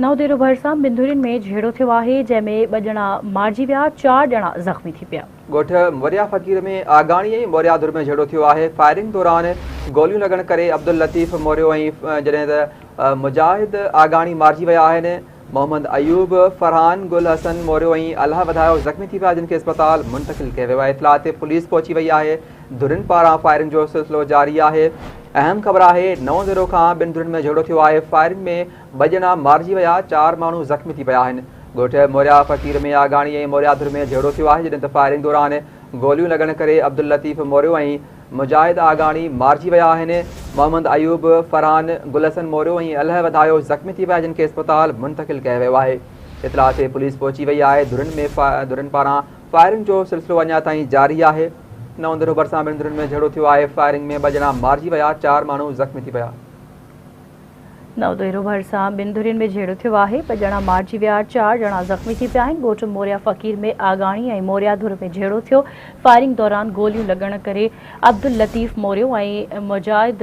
نئون ديرو ڀرسان ٻن ڌرين ۾ جهيڙو ٿيو آهي، جنهن ۾ ٻه ڄڻا مارجي ويا، چار ڄڻا زخمي ٿي پيا. ڳوٺ موريا فقير ۾ آگاڻي ۽ موريا ڌر ۾ جهيڙو ٿيو آهي، فائرنگ دوران گوليون لڳڻ ڪري عبداللطيف موريو ۽ جڏهن ته مجاهد آگاڻي مارجي ويا آهن، محمد ايوب، فرحان، گل حسن موريو ۽ الهه وڌايو زخمي ٿي پيا جن کي اسپتال منتقل ڪيو ويو آهي، اطلاع تي پوليس پهچي وئي آهي، ڌرين پاران فائرنگ جو سلسلو جاري آهي، اهم خبر آهي نئون ديرو کان ٻن ڌرين ۾ جهيڙو ٿيو آهي، فائرنگ ۾ ٻه ڄڻا مارجي ويا، چار ماڻهو زخمي ٿي پيا آهن. ڳوٺ موريا فقير ۾ آگاڻي ۽ موريا ڌر ۾ جهيڙو ٿيو آهي، جڏهن ته فائرنگ دوران گوليون لڳڻ ڪري عبداللطيف موريو ۽ مجاهد آگاڻي مارجي ويا آهن، محمد ايوب، فرحان، گل حسن موريو ۽ الهه وڌايو زخمي ٿي پيا جن کي اسپتال منتقل ڪيو ويو آهي. اطلاع تي پوليس پهچي وئي آهي، ڌرين ۾ ڌرين پاران فائرنگ جو سلسلو اڃا تائين جاري آهي. نئون ديرو ڀرسان ٻن ڌرين ۾ جهيڙو ٿيو آهي، فائرنگ ۾ ٻه ڄڻا مارجي ويا، چار ماڻهو زخمي ٿي پيا. نئون ديرو ڀرسان ٻن ڌرين ۾ جهيڙو ٿيو آهي، ٻه ڄڻا مارجي ويا، چار ڄڻا زخمي ٿي پيا آهن، ڳوٺ موريا فقير ۾ آگاڻي ۽ موريا ڌر ۾ جهيڙو ٿيو، فائرنگ دوران گوليون لڳڻ ڪري عبداللطيف موريو ۽ مجاهد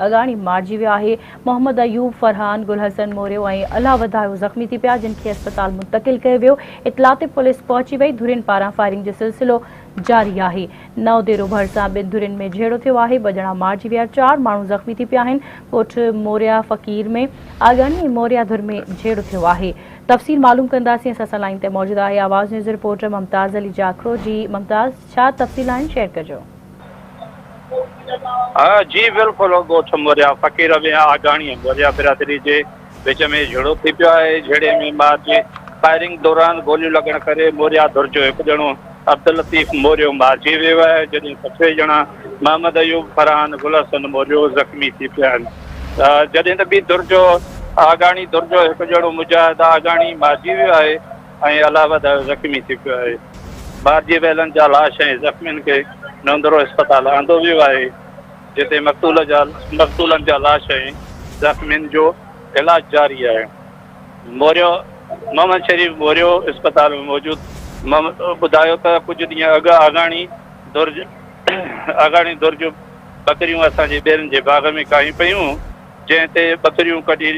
اڳاڻي مارجي ويو آهي، محمد ايوب، فرحان، گل حسن موريو ۽ الله وڌايو زخمي ٿي پيا، جن کي اسپتال منتقل ڪيو ويو، اطلاع تي پوليس پهچي وئي، ڌرين پاران فائرنگ جو سلسلو جاري آهي. نئون ديرو ڀرسان ٻن ڌرين ۾ جهيڙو ٿيو آهي، ٻه ڄڻا مارجي ويا، چار ماڻهو زخمي ٿي پيا آهن، ڳوٺ موريا فقير ۾ آگاڻي ۽ موريا ڌر ۾ جهيڙو ٿيو آهي. تفصيل معلوم ڪنداسين، اسان سان لائين تي موجود آهي آواز نيوز رپورٽر ممتاز علي جاکرو جي ممتاز ڇا تفصيل آهن شيئر ڪجو. جي بلڪل ڳوٺ موريا فقير ۾ آگاڻي ۽ موريا برادري جي وچ ۾ جهيڙو ٿي پيو آهي، جهيڙي ۾ مارجي فائرنگ دوران گوليون لڳڻ ڪري موريا ڌر جو هڪ ڄڻو عبداللطيف موريو مارجي ويو آهي، جڏهن ته ٽي ڄڻا محمد ايوب، فرحان، گل حسن موريو زخمي ٿي پيا آهن، جڏهن ته ٻي ڌر جو آگاڻي ڌر جو هڪ ڄڻو مجاهد آگاڻي مارجي ويو آهي ۽ الله وڌايو زخمي ٿي پيو آهي، مارجي ويلن جا لاش ۽ زخمين کي نوندرو اسپتال آندو ويو آهي. جتي مقتول جا مقتولن جا لاش ۽ زخمين جو علاج جاري آهي. موريو محمد شريف موريو اسپتال ۾ موجود ٻڌايو ته ڪجهه ڏينهن اڳ آگاڻي ڌر آگاڻي ڌر جون ٻڪريون اسان جي ٻيرن جي باغ ۾ ڪاهيون پيون جنهن تي ٻڪريون ڪڍي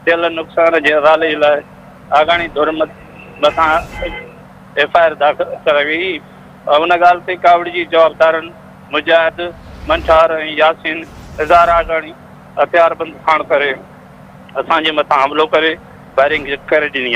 ٿيل نقصان جي ازالي لاء آگاڻي ڌر مٿان ايف I R داخل ڪرائي وئي ان ڳالهه تي ڪاوڙجي جوابدارن مجاهد، منٺار ۽ ياسين اظهار آگاڻي هٿياربند ساڻ ڪري اسان جي مٿان حملو ڪري فائرنگ ڪري ڏني.